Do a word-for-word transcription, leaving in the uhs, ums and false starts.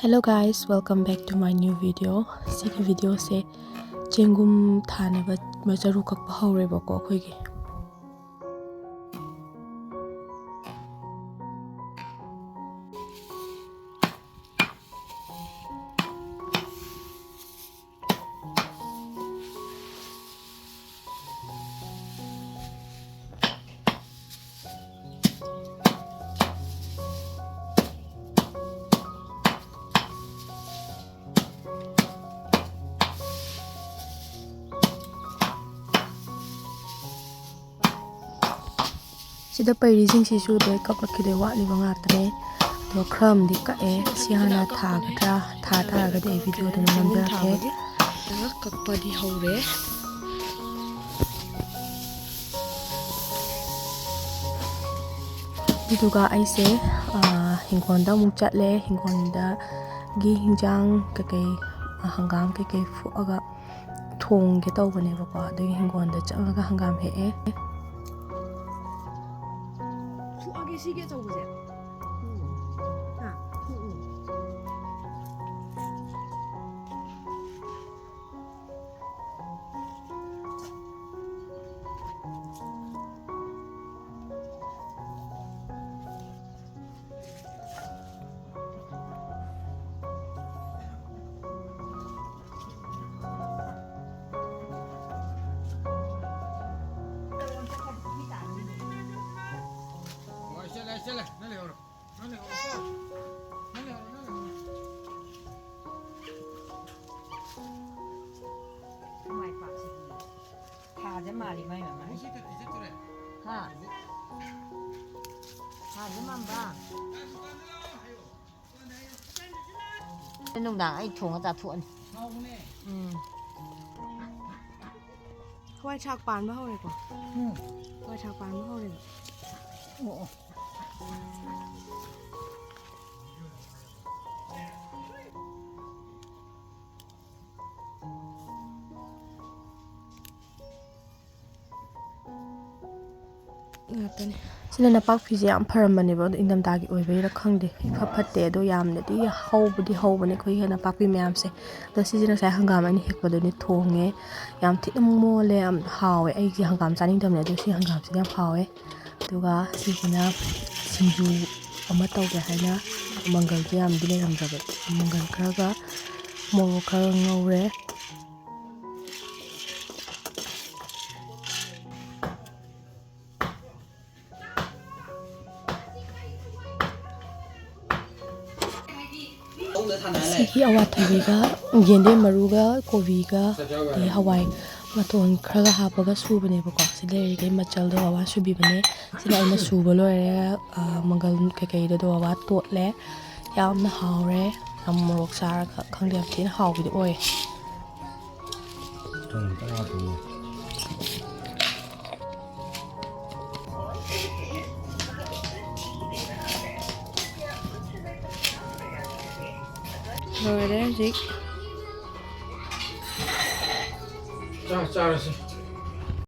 Hello guys, welcome back to my new video. ꯁꯤꯒꯤ videoꯁꯦ ꯆꯦꯡꯒꯨꯝ ꯊꯥꯅꯕ ꯃꯆꯔꯨ ꯀꯛꯄ ꯍꯧꯔꯦꯕꯀꯣ ꯑꯩꯈꯣꯏꯒꯤ꯫ ꯁꯤꯗ ꯄꯩꯔꯤꯁꯤꯡꯁꯤꯁꯨ ꯂꯣꯏ ꯀꯛꯂꯛꯈꯤꯗꯣꯏ ꯋꯥꯠꯂꯤꯕ ꯉꯥꯛꯇꯅꯦ꯫ ꯑꯗꯣ ꯈꯔ ꯑꯃꯗꯤ ꯀꯛꯑꯦ꯫ ꯁꯤ ꯍꯥꯟꯅ ꯊꯥꯒꯗ꯭ꯔꯥ? ꯊꯥ ꯇꯥꯔꯒꯗꯤ ꯑꯩ video ꯑꯗꯨꯝ ꯅꯝꯖꯔꯛꯀꯦ꯫ ꯀꯛꯄꯗꯤ ꯍꯧꯔꯦ꯫ ꯑꯗꯨꯗꯨꯒ ꯑꯩꯁꯦ, ꯑꯥ, ꯍꯤꯡꯒꯣꯜꯗ ꯑꯃꯨꯛ ꯆꯠꯂꯦ꯫ ꯍꯤꯡꯒꯣꯜꯗꯒꯤ ꯍꯤꯟꯖꯥꯡ ꯀꯩꯀꯩ, ꯑꯥ, ꯍꯪꯒꯥꯝ ꯀꯩꯀꯩ ꯐꯨꯛꯑꯒ ꯊꯣꯡꯒꯦ ꯇꯧꯕꯅꯦꯕꯀꯣ꯫ ꯑꯗꯨꯒꯤ ꯍꯤꯡꯒꯣꯜꯗ ꯆꯪꯉꯒ ꯍꯪꯒꯥꯝ ꯍꯦꯛꯑꯦ꯫ ꯐꯨꯛꯑꯒꯦ ꯁꯤꯒꯤ ꯑꯆꯧꯕꯁꯦ꯫ ꯍꯥ? ꯐꯨꯛꯎ꯫ ꯊꯥꯁꯦ ꯃꯥꯜꯂꯤ ꯃꯥꯏ ꯃꯃꯥꯏ꯫ ꯍꯥ? ꯊꯥꯁꯦ ꯃꯥꯟꯕ꯫ ꯅꯨꯡꯗꯥꯡ ꯑꯩ ꯊꯣꯡꯉ ꯆꯥꯊꯣꯛꯑꯅꯤ꯫ ꯎꯝ꯫ ꯍꯋꯥꯏ ꯊ꯭ꯔꯥꯛ ꯄꯥꯟꯕ ꯍꯧꯔꯦꯀꯣ꯫ ꯎꯝ꯫ ꯍꯋꯥꯏ ꯊ꯭ꯔꯥꯛ ꯄꯥꯟꯕ ꯍꯧꯔꯦꯕ꯫ ꯑꯣ, ꯑꯣ꯫ ꯉꯥꯛꯇꯅꯤ꯫ ꯁꯤꯅ ꯅꯄꯥꯛꯄꯤꯁꯦ ꯌꯥꯝ ꯐꯔꯝꯕꯅꯦꯕ, ꯑꯗꯣ ꯏꯪꯊꯝꯊꯥꯒꯤ ꯑꯣꯏꯕꯩꯔꯥ ꯈꯪꯗꯦ, ꯏꯐ ꯐꯠꯇꯦ꯫ ꯑꯗꯣ ꯌꯥꯝꯅꯗꯤ ꯍꯧꯕꯗꯤ ꯍꯧꯕꯅꯦ ꯑꯩꯈꯣꯏꯒꯤ ꯅꯄꯥꯛꯄꯤ ꯃꯌꯥꯝꯁꯦ꯫ ꯑꯗꯣ ꯁꯤꯁꯤꯅ ꯉꯁꯥꯏ ꯍꯪꯒꯥꯝ ꯑꯩꯅ ꯍꯦꯛꯄꯗꯨꯅꯤ, ꯊꯣꯡꯉꯦ꯫ ꯌꯥꯝ ꯊꯤꯅ ꯃꯣꯜꯂꯦ, ꯌꯥꯝ ꯍꯥꯎꯋꯦ꯫ ꯑꯩꯒꯤ ꯍꯪꯒꯥꯝ ꯆꯥꯅꯤꯡꯗꯕꯅꯦ, ꯑꯗꯣ ꯁꯤ ꯍꯪꯒꯥꯝꯁꯤꯗꯤ ꯌꯥꯝ ꯍꯥꯎꯋꯦ꯫ ꯑꯗꯨꯒ ꯁꯤꯁꯤꯅ ꯁꯤꯡꯖꯨ ꯑꯃ ꯇꯧꯒꯦ ꯍꯥꯏꯅ ꯃꯪꯒꯜꯁꯦ ꯌꯥꯝꯗꯤ ꯂꯩꯔꯝꯗ꯭ꯔꯕ, ꯃꯪꯒꯜ ꯈꯔꯒ ꯃꯣꯔꯣꯛ ꯈꯔ ꯉꯧꯔꯦ꯫ ꯁꯤꯒꯤ ꯑꯋꯥꯊꯕꯤꯒ ꯌꯦꯟꯗꯦꯝ ꯃꯔꯨꯒ ꯀꯣꯕꯤꯒ ꯑꯗꯩ ꯍꯋꯥꯏ ꯃꯇꯣꯟ ꯈꯔꯒ ꯍꯥꯞꯄꯒ ꯁꯨꯕꯅꯦꯕꯀꯣ꯫ ꯁꯤ ꯂꯩꯔꯤꯈꯩ ꯃꯆꯜꯗꯣ ꯕꯕꯥ ꯁꯨꯕꯤꯕꯅꯦ꯫ ꯁꯤꯅ ꯑꯩꯅ ꯁꯨꯕ ꯂꯣꯏꯔꯦ꯫ ꯑ, ꯃꯪꯒꯜ ꯀꯩꯀꯩꯗꯣ ꯕꯕꯥ ꯇꯣꯠꯂꯦ꯫ ꯌꯥꯝꯅ ꯍꯥꯎꯔꯦ꯫ ꯌꯥꯝ ꯃꯣꯔꯣꯛ ꯆꯥꯔꯒ ꯈꯪꯗꯦ, ꯌꯥꯝ ꯊꯤꯅ ꯍꯥꯎꯕꯤꯗꯣ ꯑꯣꯏ꯫ ꯊꯨꯝ ꯈꯤꯇꯪ ꯍꯥꯞꯄꯨꯅꯦ꯫ ꯂꯣꯏꯔꯦ ꯍꯧꯖꯤꯛ꯫ ꯆꯥ-, ꯆꯥꯔꯁꯤ꯫